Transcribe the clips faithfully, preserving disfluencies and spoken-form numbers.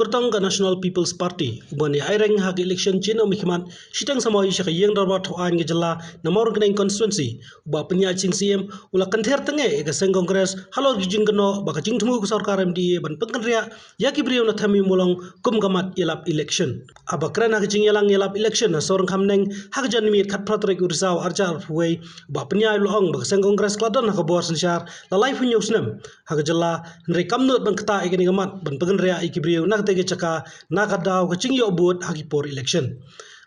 Kyrtong ka National People's Party, uban ïa aireng ha ka election jin u mihkhmat, shiteng samoi sha ka ïing dorbar thaw aiñ ka jylla, na Mawryngkneng constituency, u Bah Pynïaid Sing Syiem, u la kynther tang ïa ka seng Congress, halor ki jingkynnoh, ba ka jingthmu ka sorkar M D A, ban pynkynriah, ïa ki briew na Thame Mawlong, kum ka mat ïalap election. Haba kren ha ka jingïalang ïalap election, ha Sohryngkham Neng, ha ka janmiet khatphra tarik u Risaw arhajar arphew wei, u Bah Pynïaid u la ong, ba ka seng Congress ka la don ha ka bor synshar, la laiphew hynñiew snem, ha ka jylla, hynrei kam nud ban ktah ïa kane ka mat, ban pynkynriah ïa ki briew, na katei ka jaka, na ka daw ka jingïoh vote, ha ki por election.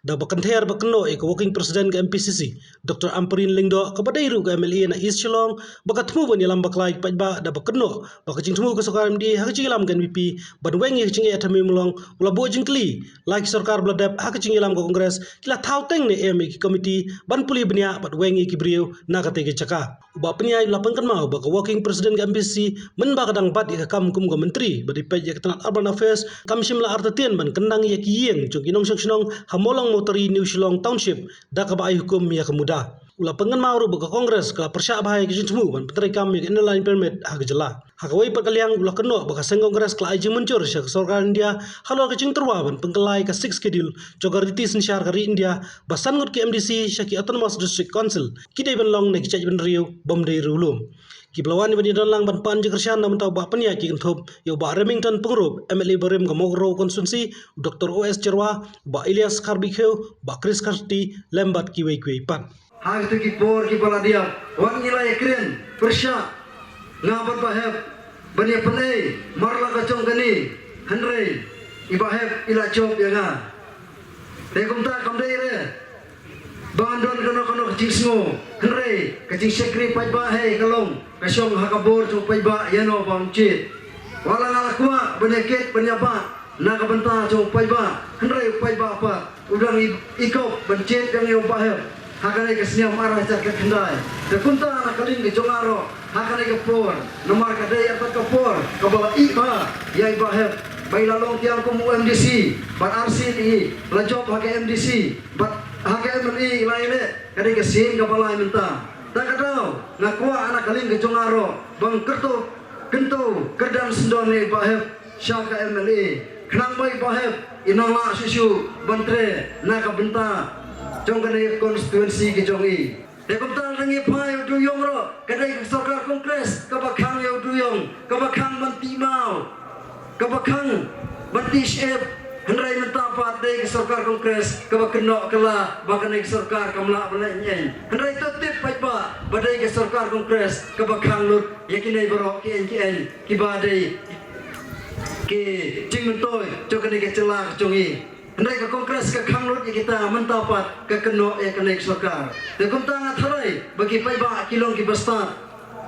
Da ba kynther ba kynnoh ïa ka Working President ka M P C C, Doctor Ampareen Lyngdoh, kaba dei ruh ka M L A na East Shillong, ba ka thmu ban ïalam bakla ïa ki paidbah, da ba kynnoh, ba ka jingthmu ka sorkar M D A, ha ka jingïalam ka N P P, ban weng ïa ka jingeh Thame Mawlong, u la buh jingkylli, la ki sorkar ba la dep, ha ka jingïalam ka Congress, ki la thaw teng ne em ïa ki committee, ban pule bniah, bad weng ïa ki briew, na katei ka jaka. U Bah Pynïaid u la pynkynmaw ba ka Working President ka M P C C mynba ka dang bat ïa ka kam kum ka Myntri ba dei peit ïa ka tnat Urban Affairs kam shym la artatien ban kyndang ïa ki ïing jong ki nongshong shnong ha Mawlong Mawtari New Shillong Township da kaba ai hukum ïa ka MUDA. U la pynkynmaw ruh ba ka Congress ka la pyrshah bha ïa ka jingthmu ban pyntreikam ïa ka Inner Line Permit ha ka jylla. Ha kawei pat ka liang u la kynnoh ba ka seng Congress ka la ai jingmynjur sha ka sorkar India halor ka jingtyrwa ban pynkylla ïa ka Sixth Schedule jong ka riti synshar ka ri India ba san ngut ki M D C sha ki Autonomous District Council ki dei ban long na ki jaitbynriew bym dei riewlum. Kiba la wan ban ïadon lang ban pan jingkyrshan na ka bynta u Bah Pynïaid ki kynthup ïa u Bah Remington Pyngrope, M L A barim ka Mawkynrew constituency, u Doctor O S Jyrwa, u Bah Elias Kharbikhew, u Bah Chris Kharti, lem bad kiwei kiwei pat. Ha kito ki por kiba la diap, wat ngi la ïakren pyrshah, nga bad Bah Hep, ban ïa pynei mar la ka jong kane, hynrei i Bah Hep i la jop ïa nga. Te kumta kam dei re ba ngan don kano kano ka jingsngew, hynrei ka jingshakri paidbah hi ka long ka shong ha ka bor jong paidbah, ïano ba ym jied. Wat la nga la kwah ban ïa kit ban ïa bah na ka bynta jong paidbah, hynrei paidbah pat u dang i, i kop ban jied ïa u Bah Hep ha kane ka snem arhajar khatkhyndai. Te kumta na ka liang ka jong nga ruh ha kane ka por, namar ka dei ïa ka por kaba la ih bha ïa i Bah Hep ba i la long kiang kum u M D C bad arsien i la jop ha ka M D C bad ha ka M L A i la ïaleh. Ka dei ka sien kaba lai mynta. Ta ka daw nga kwah na ka liang ka jong nga ruh ban kyntu, kyntu kyrdan syndon ïa i Bah Hep sha ka M L A. Khnang ba i Bah Hep i nang lah shuh shuh ban trei na ka bynta jong kane ka constituency ka jong i. Te kumta lada ngi phai u dewïong ruh, ka dei ka sorkar Congress kaba khang ïa u dewïong, kaba khang ban tih maw, kaba khang ban tih shyiap. Hynrei mynta pat dei ka sorkar Congress kaba kynnoh kylla ba kane ka sorkar kam lah ban leh eiñ eiñ. Hynrei to tip paidbah ba dei ka sorkar Congress kaba khang lut ïa kine baroh ki eiñ ki eiñ kiba dei ki jingmyntoi jong kane ka jylla ka jong i. Hynrei ka Congress ka khang lut ïa kita, mynta pat ka kynnoh ïa kane ka sorkar. Te kumta nga tharai ba ki paidbah ki long kiba stad.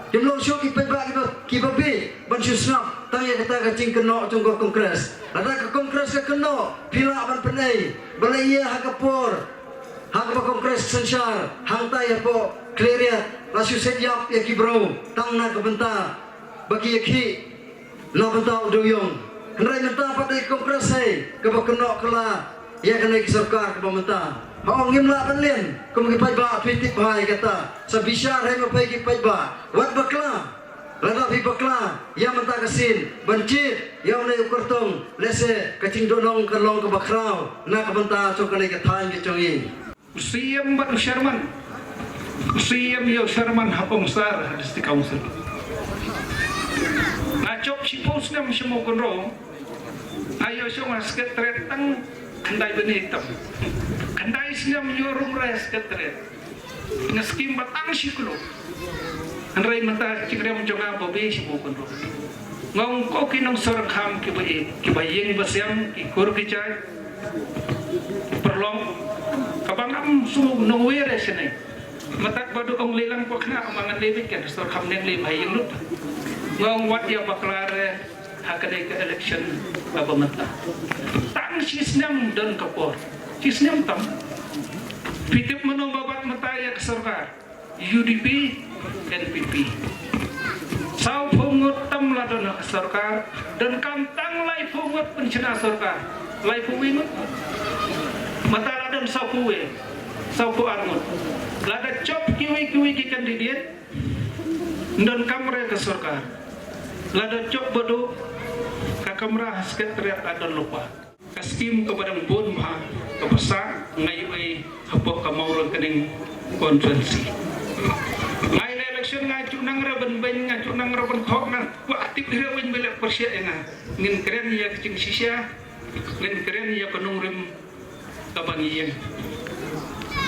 Kim long shuh ki paidbah kiba, kiba bieit ban shu sngap tang ïa kata ka jingkynnoh jong ka Congress. Lada ka Congress ka kynnoh, phi lah ban pynei ba la ïa ha ka por ha kaba Congress synshar hangtai hapoh Khliehriat la shu set ïap ïa ki briew tang na ka bynta ba ki ïakhih na bynta u dewïong. Hynrei mynta pat dei ka Congress hi kaba kynnoh kylla ïa kane ka sorkar kaba mynta. Hooid, ngim lah ban leh kum ki paidbah, phi tip bha ïa kata. Sa bishar hi ma phi ki paidbah, wat bakla. Lada phi bakla ïa mynta ka sien ban jied ïa une u kyrtong, lehse ka jingduhnong kan long kaba khraw na ka bynta jong kane ka thaiñ ka jong i. U Siem bad u Sherman. U Siem ïa u Sherman ha Pongsar ha District Council. Nga jop shiphew snem sha Mawkynrew. Nga ïoh shong ha Secretariat tang khyndai bnai tam. Khyndai snem ïoh rung re ha Secretariat. Nga skim ba tang shi klur. Hynrei mynta jingrem jong nga ba bieit sha Mawkynrew. Nga ong ko ki nong Sohryngkham kiba ïeit, kiba ïeng ba sem, ki kur ki jait, ki pyrlok, kaba ngam shu nongwei re shane. Mynta ba dei ong lei lang ko khnang, ma ngan lei beit, ka Sohryngkham neng lei bha ïeng lut. Nga ong wat ïa bakla re ha kane ka election kaba mynta. Tang shi snem don ka por. Shi snem tam. Phi tip mano ba bat mynta ïa ka sorkar. U D P, N P P. Sawphew ngut tam la don ha ka sorkar, donkam tang laiphew ngut pynshna sorkar. Laiphew wei ngut. Mynta la don sawphew wei, sawphew ar ngut. Lada jop kiwei kiwei ki candidate, donkam re ka sorkar. Lada jop baduk, ka Kamra ha Secretariat la don lypa. Ka skim kaba dang bun bha kaba sah nga ïohi hapoh ka Mawryngkneng constituency. Nga ïaleh election nga ju nang ra ban beiñ, nga ju nang ra ban thok, nga kwah tip hi ra beiñ ba leh pyrshah ïa nga. Ngin kren ïa ka jingshisha, ngin kren ïa ka nongrim kaba ngi ïeng.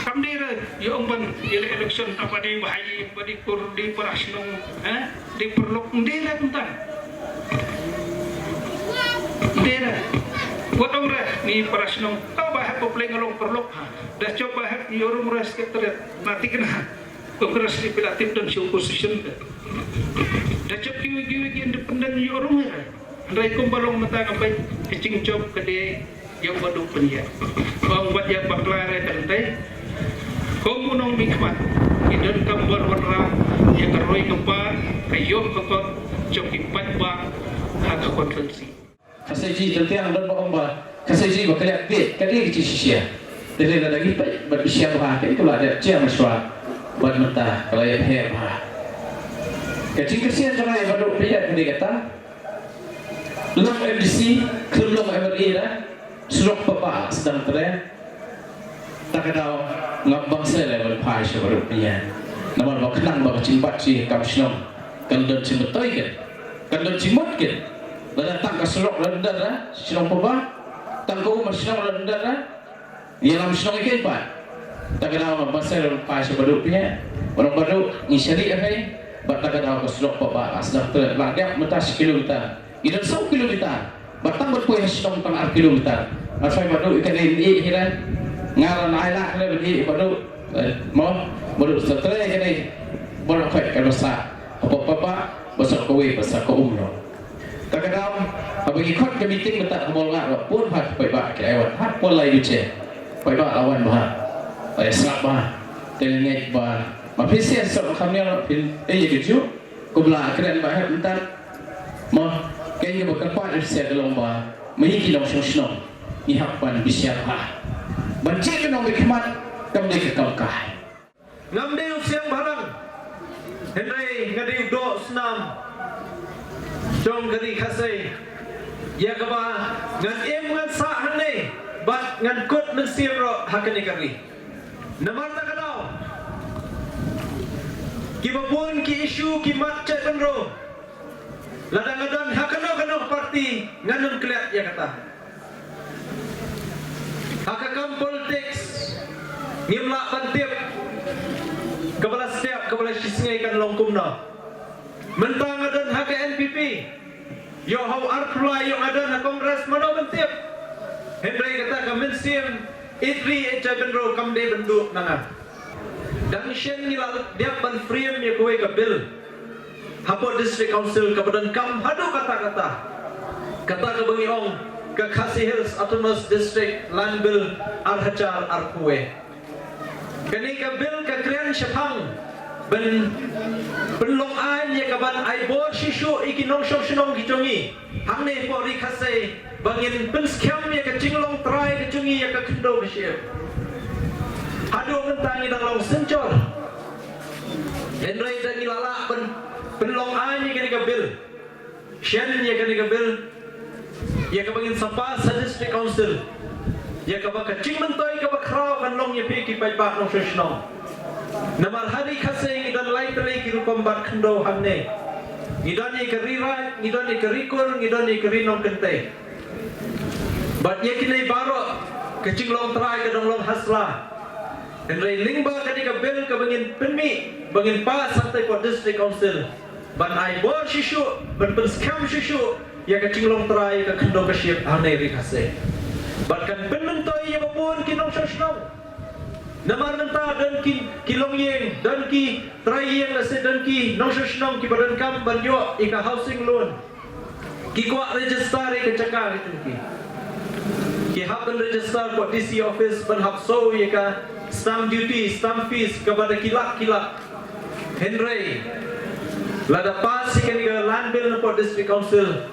Kam dei re ïa ong ban ïaleh election tang ba dei bahai, ba dei kur, dei para shnong, eh, dei paralok, ym dei re kumta. Ym dei re. Wat ong re ngi para shnong, tang ba hep ba pleng long paralok ha. Da jop ba hep ïa rung re Secretariat na thikna. Congress ni phi la tip don sha opposition te. Da jop kiwei kiwei ki independent ïa rung re. Hynrei kumba long mynta nga peit ka jingjop ka dei ïa u Bah Duh Pynïaid. Ba ong wat ïa bakla re ka lynti. Kum u nongmihkhmat, ngi donkam ban wanrah ïa ka roi ka par, ka ïoh ka kot jong ki paidbah ha ka constituency. Ka Saiji, tang tiang don ba ong ba ka Saiji ba ka leh beit, ka dei ka jingshisha. Te lei lada ngi peit bad bishar bha, ka dei ka la dep jia mashwa bad mynta ka la ïapher bha. Ka jingkyrshan jong nga ïa Bah Duh Pynïaid ka dei kata. Long M D C, khlem long M L A ra, surok paidbah sdang tren. Ta ka daw ngam bang seh leh ban phai sha Bah Duh Pynïaid. Namar ba khnang ba ka jingbat shi kam shnong kan don jingmyntoi kin, kan don jingmut kin. Lada tang ka surok la don ra shnong paidbah, tang ka ummat shnong la don ra, ïalam shnong ïa kin pat. Ta ka daw ngam bang seh leh ban phai sha Bah Duh Pynïaid. Ba ong Bah Duh ngi shaniah ïa phi. Bad ta ka daw ka surok paidbah la sdang tren, la dep mynta shi kilometer. Ngi don saw kilometer. Bad tang ban poi ha shnong tang ar kilometer. Nga sa Bah Duh ïa kane ïa hi re. Nga la ai lad re ban ïa Bah Duh. Eh, mo, Bah Duh sa trei ïa kane. Bah Duh khoi ka basa. Hapoh paidbah, basa kawei, basa ka um noh. Ta ka daw haba ngi khot ka meeting mynta ha Mawlynga, bun bha ki paidbah ki ai wan. Ha, poi lai baje. Paidbah la wan bha. Ai sngap bha. Te ngeit ba ma phi sngewsih kham ïa phi, eh, ïa ki ju. Kumba la kren ba hep mynta. Mo, kein kaba kyrpad ïa phi sha ka long ba ma ngi ki nongshong shnong ngi hap ban bishar bha. Ban jied ka nongmihkhmat kam dei ka kam kai. Ngam dei u seng bhalang, hynrei nga dei u doh snam jong ka ri Khasi. Ïa kaba ngan im ngan sah hangne bad ngan kut mynsiem ruh ha kane ka ri. Namar ta ka daw kiba bun ki issue ki mat jaitbynriew. Lada nga don ha kano kano ka party ngan ym klet ïa kata. Ha ka kam politics ngim lah ban tip kaba la step, kaba la shisngi kan long kumno. Mynta nga don ha ka N P P. Ïoh ha u arphew lai ïoh nga don ha Congress, mano ban tip. Hynrei kata ka mynsiem ïeit ri ïeit jaitbynriew kam dei ban duh na nga. Dang shen ngi la dep ban frame ïa kawei ka bill hapoh District Council kaba donkam haduh katta katta. Kata kaba ngi ong ka Khasi Hills Autonomous District Land Bill ar hajar arphew wei. Kane ka bill ka kren shaphang ban pynlong aiñ ïa kaban ai bor shuh shuh ïa ki nongshong shnong ki jong ngi hangne hapoh ri Khasi ba ngin pynskhem ïa ka jinglong trai ka jong ngi ïa ka khyndew ka shyiap. Haduh mynta ngi dang long synshar. Hynrei da ngi la lah ban pynlong aiñ ïa kane ka bill. Shen ïa kane ka bill ïa kaba ngin sa pass ha District Council, ïa kaba ka jingmyntoi kaba khraw kan long ïa phi ki paidbah nongshong shnong. Namar ha ri Khasi ngi don lai tylli ki rukom bat khyndew hangne. Ngi don ïa ka Ri Raid, ngi don ïa ka Ri Kur, ngi don ïa ka Ri Nongkyntien. Bad ïa kine baroh ka jinglong trai ka dang long ha sla. Hynrei lyngba kane ka bill kaba ngin pynmih ba ngin pass hangtei hapoh District Council ban ai bor shuh shuh, ban pynskhem shuh shuh ïa ka jinglong trai ka khyndew ka shyiap hangne ri Khasi. Bad kan pynmyntoi ïa ba bun ki nongshong shnong. Namar mynta don ki, ki longïing, don ki trai ïing, lehse don ki nongshong shnong kiba donkam ban ïoh ïa ka housing loan. Ki kwah register ïa ka jaka ka jong ki. Ki hap ban register hapoh D C office ban hap siew ïa ka stamp duty, stamp fees kaba da ki lak ki lak. Hynrei lada pass ïa kane ka land bill na hapoh District Council,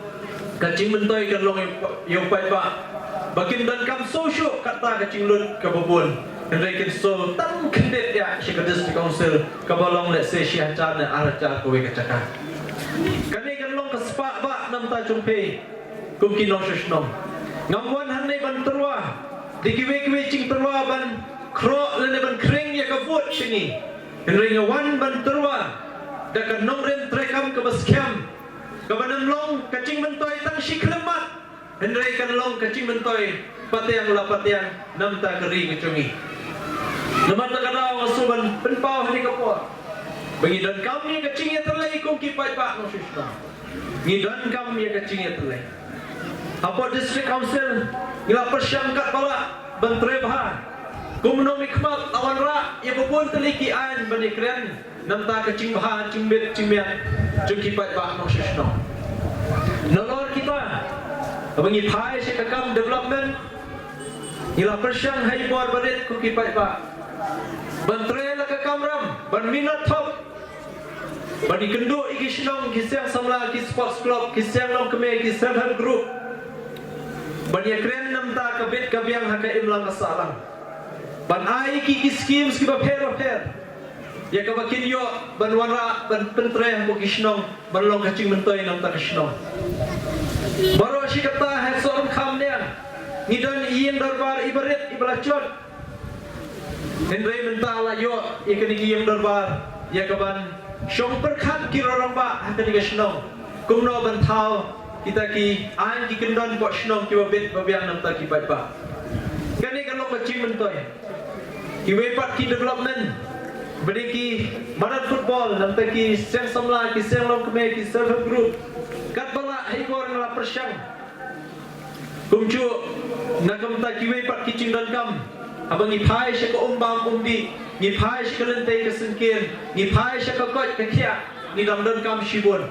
ka jingmyntoi kan long ïa u paidbah ba kin donkam siew shuh kata ka jinglut kaba bun. Hynrei kin siew tang khyndiat ïa sha ka District Council kaba long lehse shi hajar ne ar hajar kawei ka jaka. Kane kan long ka spah bah na bynta jong phi. Kum ki nongshong shnong, ngam wan hangne ban tyrwa da kiwei kiwei jingtyrwa ban khroh lane ban khring ïa ka vote jong ngi. Hynrei nga wan ban tyrwa da ka nongrim treikam kaba skhem, kaba nym long ka jingmyntoi tang shi khyllipmat, hynrei kan long ka jingmyntoi patiang la patiang namar ka ri ka jong ngi. Namar kata ka daw nga shu ban pynpaw ha kane ka por ba ngi donkam ïa ka jingïatylli kum ki paidbah nongshong shnong. Ngi donkam ïa ka jingïatylli. Hapoh District Council ngi la pyrshang katba lah ban trei bha. Kum u nongmihkhmat la wanrah ïa ka bun tylli ki aiñ ban ïakren namar ka jingbha jingmiat jingmiat jong ki paidbah nongshong shnong. Nalor kita, haba ngi phai sha ka kam development, ngi la pyrshang ha i bor barit kum ki paidbah ban trei la ka kamram, ban minot thok, ban ïakynduh ïa ki shnong, ki siang samla, ki sports club, ki siang longkmie, ki self help group, ban ïakren namar ka bit ka biang ha ka imlang ka sahlang, ban ai ïa ki, ki schemes kiba pher bapher ïa kaba kin ïoh ban wanrah ban pyntrei hapoh ki shnong ban long ka jingmyntoi namar ka shnong. Baroh shi katta ha Sohryngkham ne ngi don ïing dorbar iba rit iba la jot. Hynrei mynta la ïoh ïa kane ka ïing dorbar ïa kaban shong pyrkhat ki rangbah ha kane ka shnong kumno ban thaw kita ki aiñ ki kyndon poh shnong kiba bit ba biang namar ki paidbah. Kane ka long ka jingmyntoi. Kiwei pat ki development, ba dei ki madan football, namar ki siang samla, ki siang longkmie, ki self help group, katba lah ha i bor ngi la pyrshang. Kumjuh na ka bynta kiwei pat ki jingdonkam, haba ngi phai sha ka umbam umdih, ngi phai sha ka lynti ka syngkien, ngi phai sha ka koit ka khiah, ngi dang donkam shibun.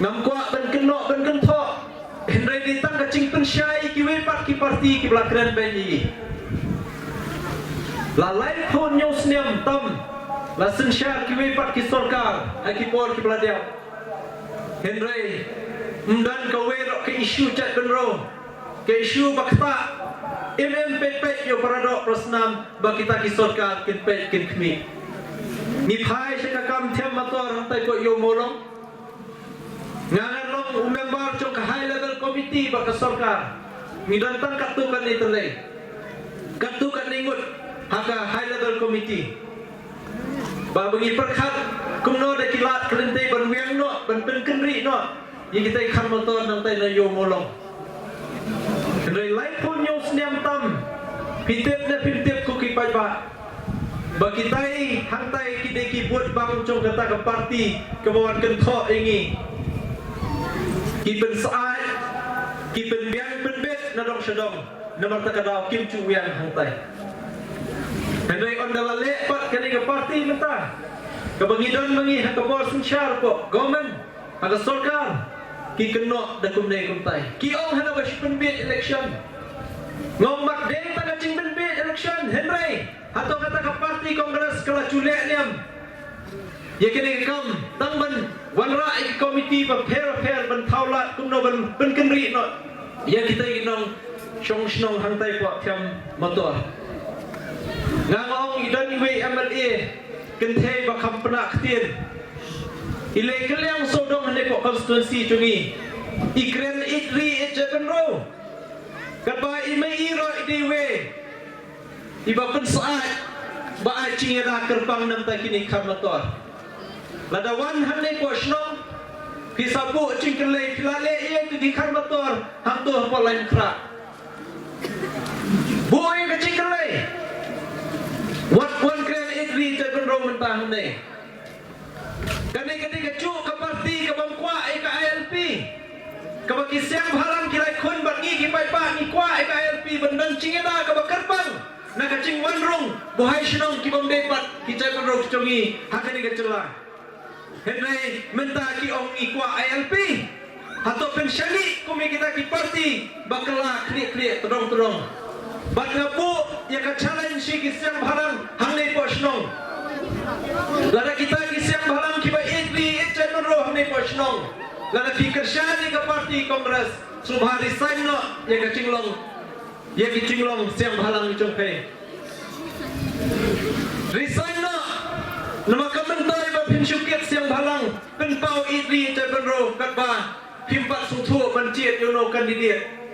Ngam kwah ban kynnoh ban kynthoh, hynrei dei tang ka jingpynshai kiwei pat ki parti kiba la kren beiñ ïa ngi. La laiphew hynñiew snem tam la synshar kiwei pat ki sorkar ha ki por kiba la dep. Hynrei ym don kawei ruh ka issue jaitbynriew, ka issue ba ktah, im im peit peit ïa u paradoh parasnam ba kita ki sorkar kin peit kin khmih. Ngi phai sha ka kam thiam motor hangtai poh Ïew Mawlong. Nga ngan long u member jong ka high level committee bad ka sorkar. Ngi don tang katto katne tylli, katto katne ngut ha ka high level committee. Ba, ba ngi pyrkhat kumno da ki lad ka lynti ban wiang noh, ban pynkynriah noh ïa kita ki khar motor nangtai na Ïew Mawlong. Hynrei laiphew hynñiew snem tam, phi tip ne phim tip ko ki paidbah, ba kitai hangtai ki dei ki vote bank jong kata ka parti kaba wan kynthoh ïa ngi. Ki pynsyaid, ki pynbiang pynbit na dong sha dong, namar kata ka daw kim ju wiang hangtai. Hynrei ynda la leh pat kane ka parti mynta, kaba ngi don ma ngi ha ka bor synshar poh government, ha ka sorkar, ki kynnoh da kumne kumtai. Ki ong hana ba shu pynbeit election. Nga ong mat dei tang ka jingpynbeit election, hynrei hato kata ka parti Congress ka la ju leh niam ïa kane ka kam tang ban wanrah ïa ki komiti bapher bapher ban thaw lad kumno ban pynkynriah noh ïa kita ki nongshong shnong hangtai poh thiam motor. Nga, nga ong i don iwei i MLA kynthei ba kham pynah ktien. I leh kylliang sawdong hangne poh constituency jong ngi. I kren ïeit ri ïeit jaitbynriew. Katba i mei i ruh i dei iwei iba pynsyaid ba ai jingïada kyrpang namar kine ki khar motor. Lada wan hangne poh shnong, phi sa buh jingkylli, phi la leh ïa kine ki khar motor hangto hapoh Laitumkhrah? Buh ïa ka jingkylli. Wat wan kren ïeit ri jaitbynriew mynta hangne. Kane ka dei kajuh ka parti kabym kwah ïa ka ILP. Kaba ki siang bhalang ki la ïakhun bad ngi ki paidbah ngi kwah ïa ka ILP ban don jingïada kaba kyrpang na ka jingwan rung buhai shnong kibym dei pat ki jaitbynriew ki jong ngi ha kane ka jylla. Hynrei mynta ki ong ngi kwah ILP. Hato pynshaniah kum ïa kita ki parti ba kylla khlieh khlieh tdong tdong? Bad nga buh ïa ka challenge sha ki siang bhalang hangne poh shnong. Lada kita ki siang bhalang kiba ïeit ri ïeit jaitbynriew hangne poh shnong, lada phi kyrshan ïa ka parti Congress, sngewbha resign noh ïa ka jinglong, ïa ki jinglong siang bhalang jong phi. Resign noh. Namar ka myntoi ba phin shu kit siang bhalang, pynpaw ïeit ri ïeit jaitbynriew katba Phim pat sngewthuh ban jied ïa uno u candidate.